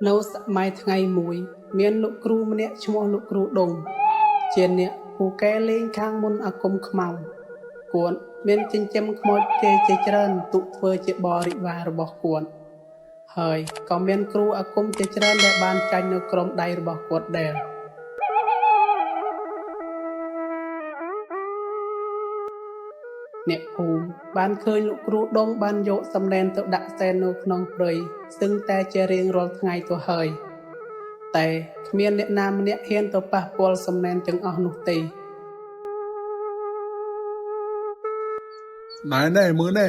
នៅសម័យថ្ងៃមួយ មានលោកគ្រូម្នាក់ឈ្មោះលោកគ្រូដុង ជាអ្នកពូកែលេងខាងមន្តអាគមខ្មៅគាត់មានចិញ្ចឹមខ្មោចគេជាច្រើនទុកធ្វើជាបរិវាររបស់គាត់ ហើយក៏មានគ្រូអាគមជាច្រើនដែលបានចាញ់នៅក្រោមដៃរបស់គាត់ដែរ អ្នកភូមិបានឃើញលោកគ្រូដុងបានយកសំណែនទៅដាក់សែននៅក្នុងព្រៃសឹងតែជារៀងរាល់ថ្ងៃទៅហើយ តែគ្មានអ្នកណាម្នាក់ហ៊ានទៅប៉ះពាល់សំណែនទាំងអស់នោះទេ ណែណែមើលណែ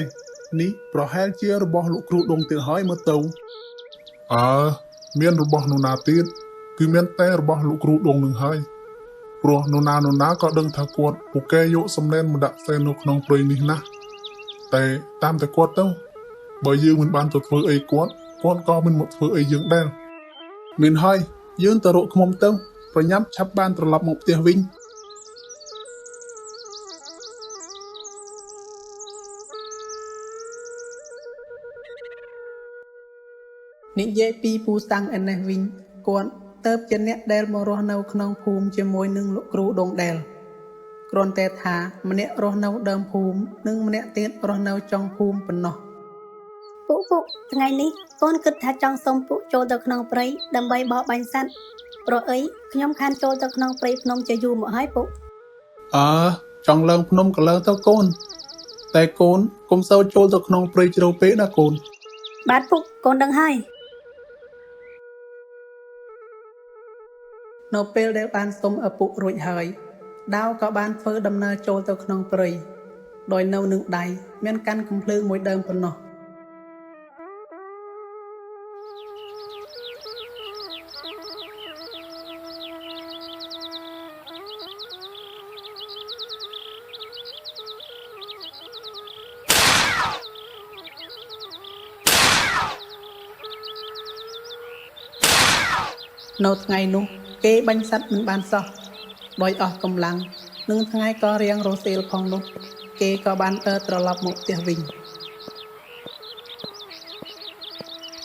នេះប្រហែលជារបស់លោកគ្រូដងទៀតហើយមើលទៅអើមានរបស់នរណាទៀតគឺមានតែរបស់លោកគ្រូដងនឹងហើយព្រោះនរណានរណាក៏ដឹងថាគាត់ពូកែយកសំណែនមកដាក់សែននៅក្នុងព្រៃនេះណាស់តែតាមតែគាត់ទៅបើយើងមិនបានទៅធ្វើអីគាត់គាត់ក៏មិនមកធ្វើអីយើងដែរមានហើយយើងទៅរកខ្មុំទៅប្រញាប់ឆាប់បានត្រឡប់មកផ្ទះវិញ និយាយពីពូសាំងឯនេះវិញគាត់ទៅជាអ្នកដែលមករស់នៅក្នុងភូមិជាមួយនឹងលោកគ្រូដងដែលគ្រាន់តែថាម្នាក់រស់នៅដើមភូមិនិងម្នាក់ទៀតរស់នៅចុងភូមិប៉ុណ្ណោះ ពុកពុកថ្ងៃនេះកូនគិតថាចង់សុំពុកចូលទៅក្នុងព្រៃដើម្បីបរបាញ់សត្វព្រោះអីខ្ញុំខានចូលទៅក្នុងព្រៃភ្នំជាយូរមកហើយពុក អើចង់ឡើងភ្នំក៏ឡើងទៅកូនតែកូនកុំសូវចូលទៅក្នុងព្រៃជ្រៅពេកណាកូន បាទពុកកូនដឹងហើយ នៅពេលដែលបានសុំឪពុករួចហើយដាវក៏បានធ្វើដំណើរចូលទៅក្នុងព្រៃដោយនៅនឹងដៃមានកាន់កំភ្លើងមួយដើមប៉ុណ្ណោះនៅថ្ងៃនោះគេបាញ់សត្វមិនបានសោះដោយអស់កម្លាំងនិងថ្ងៃក៏រៀងរសៀលផងនោះគេក៏បានដើរត្រឡប់មកផ្ទះវិញ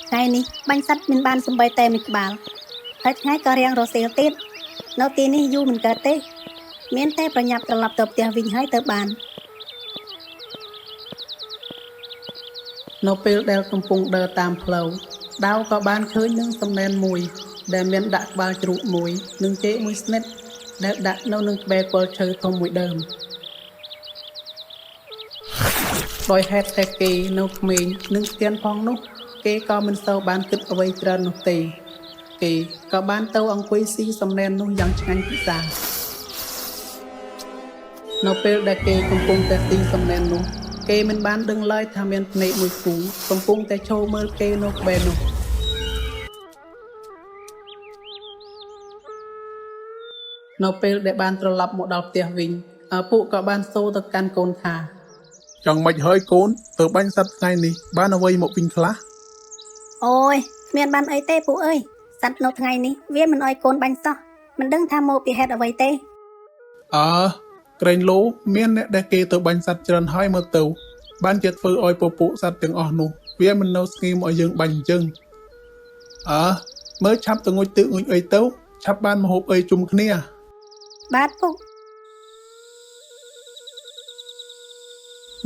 ថ្ងៃនេះបាញ់សត្វមិនបានសំបីតែមួយក្បាលហើយថ្ងៃក៏រៀងរសៀលទៀតនៅទីនេះយូរមិនកើតទេមានតែប្រញាប់ត្រឡប់ទៅផ្ទះវិញហើយទៅបាន នៅពេលដែលកំពុងដើរតាមផ្លូវដាវក៏បានឃើញនឹងសំណែនមួយដែលមានដាក់ក្បាលជ្រូកមួយនិងចេកមួយស្និតដែលដាក់នៅនឹងក្បែរគល់ឈើធំមួយដើមដោយហេតុតែគេនៅក្មេងនិងស្ទៀនផងនោះគេក៏មិនសូវបានគិតអ្វីច្រើននោះទេគេក៏បានទៅអង្គុយស៊ីសំណែននោះយ៉ាងឆ្ងាញ់ពិសានៅពេលដែលគេកំពុងតែស៊ីសំណែននោះគេមិនបានដឹងឡើយថាមានភ្នែកមួយគូកំពុងតែឈរមើលគេនៅក្បែរនោះនៅពេលដែលបានត្រឡប់មកដល់ផ្ទះវិញឪពុកក៏បានសូរទៅកាន់កូនថា ចង់មិនហើយកូនទៅបាញ់សត្វថ្ងៃនេះបានអ្វីមកវិញខ្លះ អូយគ្មានបានអីទេពុកអើយសត្វនៅថ្ងៃនេះវាមិនអោយកូនបាញ់សោះមិនដឹងថាមកពីហេតុអ្វីទេ អើក្រែងលោមានអ្នកដែលគេទៅបាញ់សត្វច្រើនហើយមើលទៅបានជាធ្វើឲ្យពពួកសត្វទាំងអស់នោះវាមិននៅស្ងៀមឲ្យយើងបាញ់អញ្ចឹងអើមើលឆាប់ទៅងុយទឹកងុយអីទៅឆាប់បានមហូបអីជុំគ្នា បាទពុក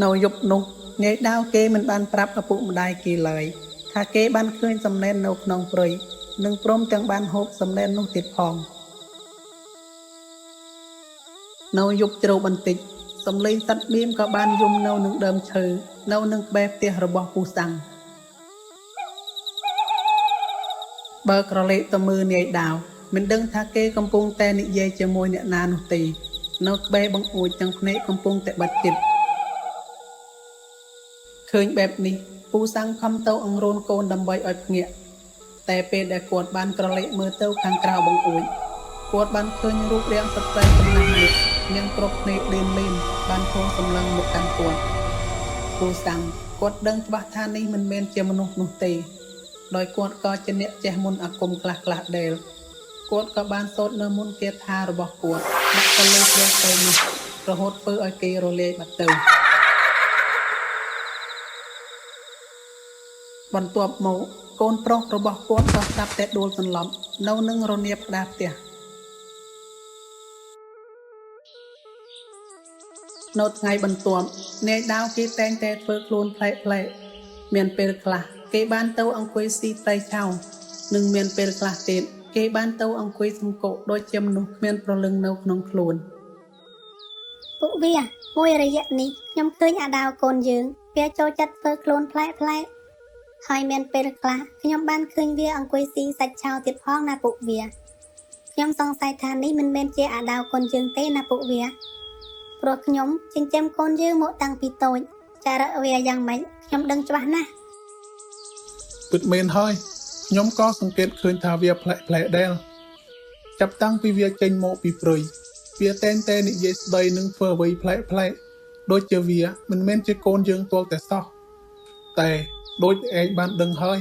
នៅយប់នោះនាយដាវគេមិនបានប្រាប់ឪពុកម្ដាយគេឡើយថាគេបានឃើញសំណែននៅក្នុងព្រៃនិងព្រមទាំងបានហូបសំណែននោះទៀតផងនៅយប់ជ្រៅបន្តិចសំឡេងសត្វបៀមក៏បានយំនៅនឹងដើមឈើនៅនឹងក្បែរផ្ទះរបស់ពូសាំងបើក្រឡេកទៅមើលនាយដាវមិនដឹងថាគេកំពុងតែនិយាយជាមួយអ្នកណានោះទេនៅក្បែរបង្អួចទាំងភ្នែកកំពុងតែបិទជិតឃើញបែបនេះពូសាំងខំទៅអង្រូនកូនដើម្បីឲ្យភ្ញាក់តែពេលដែលគាត់បានក្រឡេកមើលទៅខាងក្រៅបង្អួចគាត់បានឃើញរូបរាងស្ត្រីចំណាស់ម្នាក់មានគ្រប់ភ្នែកលឿនលឿនបានឈរសម្លឹងមកកាន់គាត់ពូសាំងគាត់ដឹងច្បាស់ថានេះមិនមែនជាមនុស្សនោះទេដោយគាត់ក៏ជាអ្នកចេះមន្តអាគមខ្លះៗដែរគាត់ក៏បានសូត្រនៅមន្តគាថារបស់គាត់ដាក់ទៅលើព្រះទៅនោះរហូតធ្វើឲ្យគេរលាយបាត់ទៅបន្ទាប់មក កូនប្រុសរបស់គាត់ក៏ស្រាប់តែដួលសន្លប់នៅនឹងរនាបក្តារផ្ទះនៅថ្ងៃបន្ទាប់នាយដាវគេតែងតែធ្វើខ្លួនប្លែកៗមានពេលខ្លះគេបានទៅអង្គុយស៊ីត្រីឆៅនិងមានពេលខ្លះទៀតគេបានទៅអង្គុយសំកក់ដូចជាមនុស្សគ្មានព្រលឹងនៅក្នុងខ្លួន ពួកវាមួយរយៈនេះខ្ញុំឃើញអាដាវកូនយើងវាចូលចិត្តធ្វើខ្លួនប្លែកៗហើយមានពេលខ្លះខ្ញុំបានឃើញវាអង្គុយស៊ីសាច់ឆៅទៀតផងណាពួកវាខ្ញុំសង្ស័យថានេះមិនមែនជាអាដាវកូនយើងទេណាពួកវាព្រោះខ្ញុំចិញ្ចឹមកូនយើងមកតាំងពីតូចចរិតវាយ៉ាងម៉េចខ្ញុំដឹងច្បាស់ណាស់ ពិតមែនហើយខ្ញុំក៏សង្កេតឃើញថាវាប្លែកៗដែរចាប់តាំងពីវាចេញមកពីព្រៃវាតែងតែនិយាយស្ដីនិងធ្វើអ្វីប្លែកៗដូចជាវាមិនមែនជាកូនយើងទាល់តែសោះតែដូចឯងបានដឹងហើយ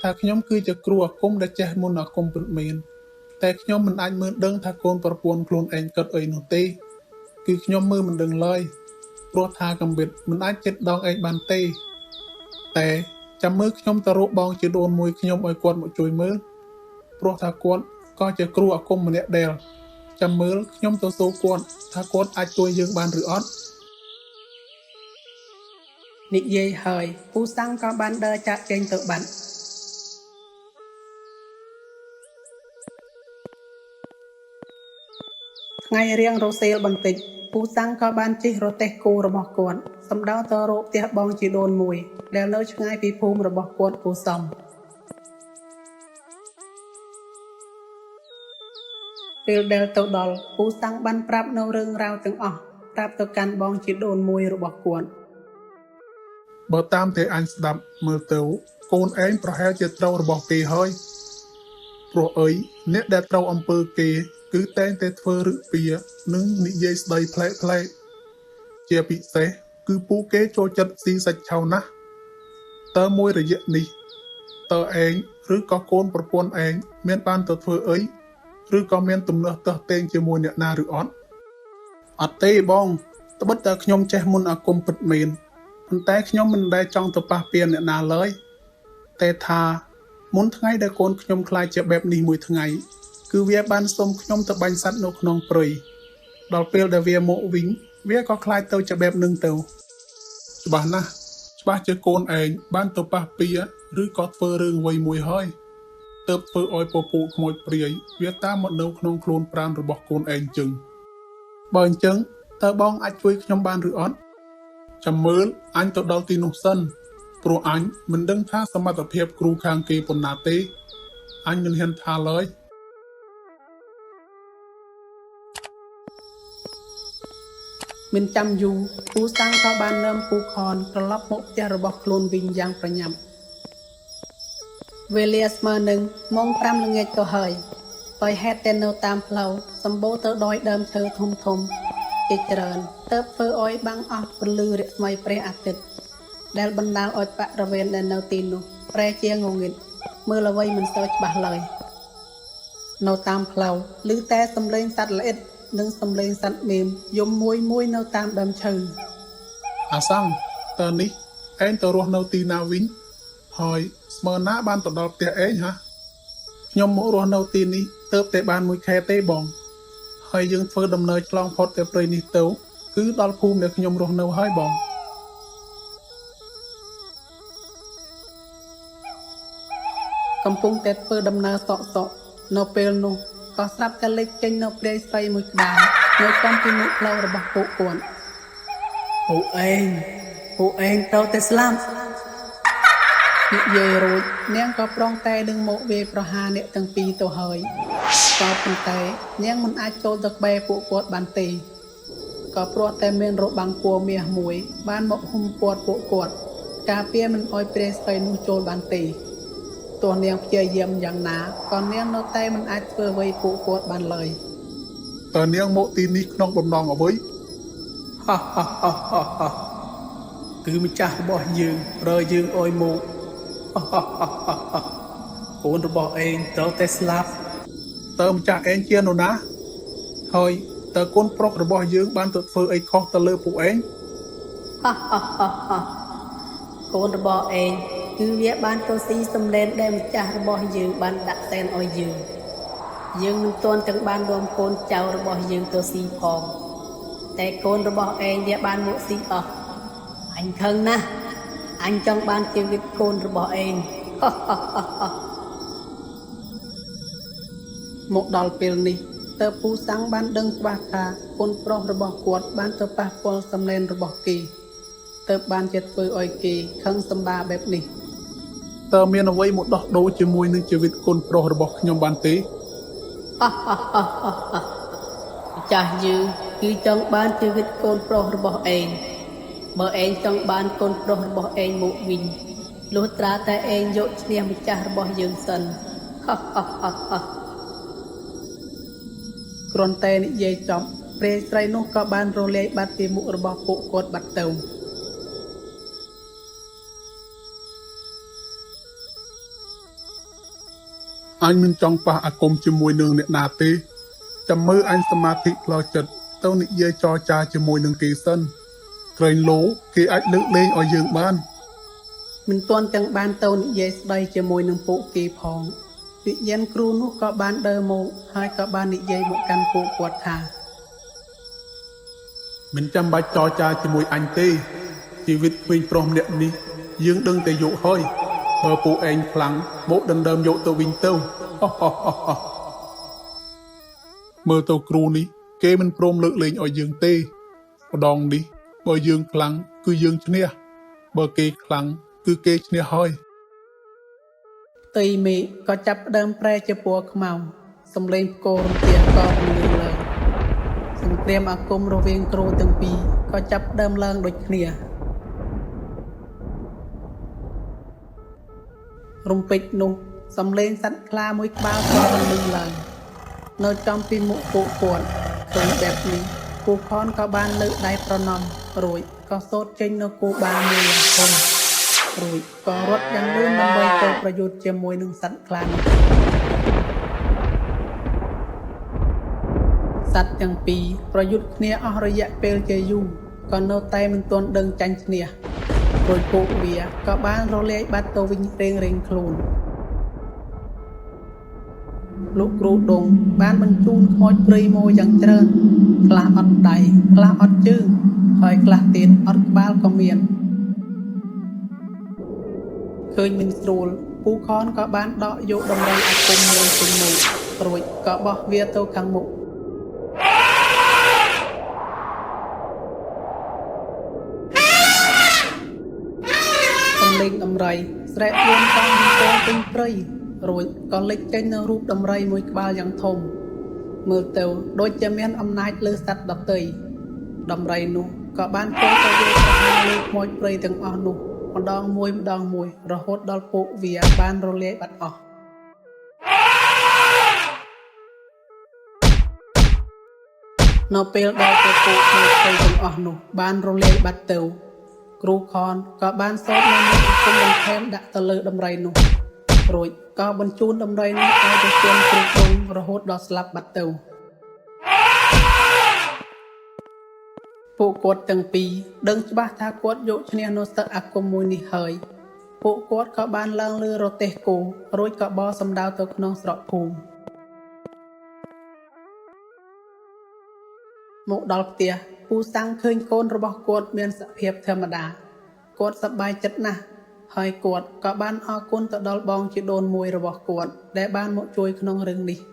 ថាខ្ញុំគឺជាគ្រូអាគមដែលចេះមន្តអាគមពិតមែនតែខ្ញុំមិនអាចមើលដឹងថាកូនប្រពន្ធខ្លួនឯងគិតអីនោះទេគឺខ្ញុំមើលមិនដឹងឡើយព្រោះថាកំបិតមិនអាចចិត្តដងឯងបានទេតែចាំមើលខ្ញុំទៅរកបងជាដូនមួយខ្ញុំឲ្យគាត់មកជួយមើលព្រោះថាគាត់ក៏ជាគ្រូអាគមម្នាក់ដែរចាំមើលខ្ញុំទៅសួរគាត់ថាគាត់អាចជួយយើងបានឬអត់ និយាយហើយពូសាំងក៏បានដើរចាកចេញទៅបាត់ថ្ងៃរៀងរសៀលបន្តិចពូសាំងក៏បានជិះរទេះគោរបស់គាត់សម្ដៅទៅរកផ្ទះបងជីដូនមួយដែលនៅឆ្ងាយពីភូមិរបស់គាត់គួរសមពេលដែលទៅដល់ពូសាំងបានប្រាប់នៅរឿងរ៉ាវទាំងអស់ប្រាប់ទៅកាន់បងជីដូនមួយរបស់គាត់ បើតាមតែអញស្ដាប់មើលទៅកូនឯងប្រហែលជាត្រូវរបស់គេហើយព្រោះអីអ្នកដែលត្រូវអំពើគេគឺតែងតែធ្វើរឹកពីនិងនិយាយស្ដីប្លែកៗជាពិសេសគឺពួកគេចូលចិត្តស៊ីសាច់ឆៅណាស់តើមួយរយៈនេះតើឯងឬក៏កូនប្រពន្ធឯងមានបានទៅធ្វើអីឬក៏មានទំនាស់ទាស់ទែងជាមួយអ្នកណាឬអត់អត់ទេបងត្បិតតែខ្ញុំចេះមន្តអាគមពិតមែនប៉ុន្តែខ្ញុំមិនដែលចង់ទៅប៉ះពាល់អ្នកណាឡើយតែថាមុនថ្ងៃដែលកូនខ្ញុំក្លាយជាបែបនេះមួយថ្ងៃគឺវាបានសុំខ្ញុំទៅបាញ់សត្វនៅក្នុងព្រៃដល់ពេលដែលវាមកវិញវាក៏ក្លាយទៅជាបែបនឹងទៅច្បាស់ណាស់ច្បាស់ជាកូនឯងបានទៅប៉ះពាល់ឬក៏ធ្វើរឿងអ្វីមួយហើយទើបធ្វើឲ្យពពួកខ្មោចព្រាយវាតាមមកនៅក្នុងខ្លួនប្រាណរបស់កូនឯងចឹងបើអញ្ចឹងតើបងអាចជួយខ្ញុំបានឬអត់ចាំមើលអញទៅដល់ទីនោះសិនព្រោះអញមិនដឹងថាសមត្ថភាពគ្រូខាងគេប៉ុណ្ណាទេអញមិនហ៊ានថាឡើយ មិនចាំយូរពូសាំងក៏បាននាំពូខនត្រឡប់មកផ្ទះរបស់ខ្លួនវិញយ៉ាងប្រញាប់វេលាស្មើនឹងម៉ោង5ល្ងាចទៅហើយដោយហេតុតែនៅតាមផ្លូវសម្បូរទៅដោយដើមឈើធំធំជាច្រើនទើបធ្វើឲ្យបាំងអស់ពន្លឺរស្មីព្រះអាទិត្យដែលបណ្ដាលឲ្យបរិវេណដែលនៅទីនោះប្រែជាងងឹតមើលអ្វីមិនសូវច្បាស់ឡើយនៅតាមផ្លូវឮតែសំឡេងសត្វល្អិតនិងសំឡេងសត្វមេមយំមួយមួយនៅតាមដើមឈើ អាសង្ឃតើនេះឯងទៅរស់នៅទីណាវិញហើយស្មើណាបានទៅដល់ផ្ទះឯងហ៎ខ្ញុំមករស់នៅទីនេះទើបតែបានមួយខែទេបងហើយយើងធ្វើដំណើរឆ្លងផុតតែព្រៃនេះទៅគឺដល់ភូមិដែលខ្ញុំរស់នៅហើយបង កំពុងតែធ្វើដំណើរសក់សក់នៅពេលនោះក៏ស្រាប់តែលេចចេញនៅព្រាយស្រីមួយក្បាលនៅចំពីមុខផ្លូវរបស់ពួកគាត់ពួកឯងពួកឯងត្រូវតែស្លាប់និយាយរួចនាងក៏ប្រុងតែនឹងមកវាយប្រហារអ្នកទាំងពីរទៅហើយក៏ប៉ុន្តែនាងមិនអាចចូលទៅក្បែរពួកគាត់បានទេក៏ព្រោះតែមានរបាំងពណ៌មាសមួយបានមកហ៊ុំព័ទ្ធពួកគាត់ការពារមិនអោយព្រាយស្រីនោះចូលបានទេទោះនាងព្យាយាមយ៉ាងណាក៏នាងនៅតែមិនអាចធ្វើអ្វីពួកគាត់បានឡើយ តើនាងមកទីនេះក្នុងបំណងអ្វី ហាហាហាហាហាគឺម្ចាស់របស់យើងរើយើងអោយមកហាហាហាហាកូនរបស់ឯងត្រូវតែស្លាប់ តើម្ចាស់ឯងជានរណាហើយតើកូនប្រុសរបស់យើងបានទៅធ្វើអីខុសទៅលើពួកឯង ហាហាហាហាកូនរបស់ឯង គឺវាបានទៅស៊ីសំឡេនដែលម្ចាស់របស់យើងបានដាក់សែនឲ្យយើង យើងមិនទាន់ទាំងបាននាំកូនចៅរបស់យើងទៅស៊ីផង តែកូនរបស់ឯងវាបានមកស៊ីអស់អញខឹងណាស់អញចង់បានជីវិតកូនរបស់ឯង មកដល់ពេលនេះតើពូសាំងបានដឹងច្បាស់ថាកូនប្រុសរបស់គាត់បានទៅប៉ះពាល់សំឡេងរបស់គេទើបបានជាធ្វើឲ្យគេខឹងសម្បាបែបនេះ តើមានអ្វីមកដោះដូរជាមួយនឹងជីវិតកូនប្រុសរបស់ខ្ញុំបានទេ ម្ចាស់យើងគឺចង់បានជីវិតកូនប្រុសរបស់ឯងបើឯងចង់បានកូនប្រុសរបស់ឯងមកវិញលុះត្រាតែឯងយកឈ្នះម្ចាស់របស់យើងសិន គ្រាន់តែនិយាយចប់ព្រាយស្រីនោះក៏បានរលាយបាត់ពីមុខរបស់ពួកគាត់បាត់ទៅ អញមិនចង់ប៉ះអាគមជាមួយនឹងអ្នកណាទេចាំមើលអញសមាធិផ្លូវចិត្តទៅនិយាយចរចាជាមួយនឹងគេសិនក្រែងលោគេអាចលើកលែងឲ្យយើងបាន មិនទាន់ទាំងបានទៅនិយាយស្ដីជាមួយនឹងពួកគេផងវិញ្ញាណគ្រូនោះក៏បានដើរមកហើយក៏បាននិយាយមកកាន់ពួកគាត់ថា មិនចាំបាច់ចរចាជាមួយអញទេជីវិតក្មេងប្រុសម្នាក់នេះយើងដឹងតែយកហើយបើពួកឯងខ្លាំងមកដណ្ដើមយកទៅវិញទៅ មើលទៅគ្រូនេះគេមិនព្រមលើកលែងឲ្យយើងទេម្ដងនេះបើយើងខ្លាំងគឺយើងឈ្នះបើគេខ្លាំងគឺគេឈ្នះហើយ ផ្ទៃមេឃក៏ចាប់ផ្ដើមប្រែជាពណ៌ខ្មៅសំឡេងផ្គររន្ទះក៏បន្លឺឡើងសង្គ្រាមអាគមរវាងគ្រូទាំងពីរក៏ចាប់ផ្ដើមឡើងដូចគ្នារំពេចនោះសំឡេងសត្វខ្លាមួយក្បាលក៏បន្លឺឡើងនៅចំពីមុខពួកគាត់ឃើញបែបនេះពូខនក៏បានលើកដៃប្រណម្យរួចក៏សូត្រចេញនៅគូបាលមួយយ៉ាងធំរួចក៏រត់យ៉ាងលឿនដើម្បីទៅប្រយុទ្ធជាមួយនឹងសត្វខ្លានោះសត្វទាំងពីរប្រយុទ្ធគ្នាអស់រយៈពេលជាយូរក៏នៅតែមិនទាន់ដឹងចាញ់ឈ្នះរួចពួកវាក៏បានរលាយបាត់ទៅវិញរៀងៗខ្លួនលោកគ្រូដងបានបញ្ជូនខ្មោចព្រៃមកយ៉ាងច្រើនខ្លះអត់ដៃខ្លះអត់ជើងហើយខ្លះទៀតអត់ក្បាលក៏មានឃើញមិនស្រួលពូខនក៏បានដកយកដំរីអាគមមួយចេញមករួចក៏បោះវាទៅខាងមុខសំលេងដំរីស្រែកលួនតាមរំពងពេញព្រៃរួចក៏លេចចេញនៅរូបដំរីមួយក្បាលយ៉ាងធំមើលទៅដូចជាមានអំណាចលើសត្វដទៃដំរីនោះក៏បានចូលទៅវាយប្រហារលើខ្មោចព្រៃទាំងអស់នោះម្ដងមួយម្ដងមួយរហូតដល់ពួកវាបានរលាយបាត់អស់នៅពេលដែលពួកខ្មោចព្រៃទាំងអស់នោះបានរលាយបាត់ទៅគ្រូខនក៏បានសូត្រនៅមុខអាគមបន្ថែមដាក់ទៅលើដំរីនោះរួចក៏បញ្ជូនដំរីនោះឲ្យទៅជន់គ្រូទ្រង់រហូតដល់ស្លាប់បាត់ទៅពួកគាត់ទាំងពីរដឹងច្បាស់ថាគាត់យកឈ្នះនៅសឹកអាគមមួយនេះហើយពួកគាត់ក៏បានឡើងលើរទេះគោរួចក៏បរសម្ដៅទៅក្នុងស្រុកភូមិមកដល់ផ្ទះពូសាំងឃើញកូនរបស់គាត់មានសភាពធម្មតាគាត់សប្បាយចិត្តណាស់ហើយគាត់ក៏បានអរគុណទៅដល់បងជីដូនមួយរបស់គាត់ដែលបានមកជួយក្នុងរឿងនេះ។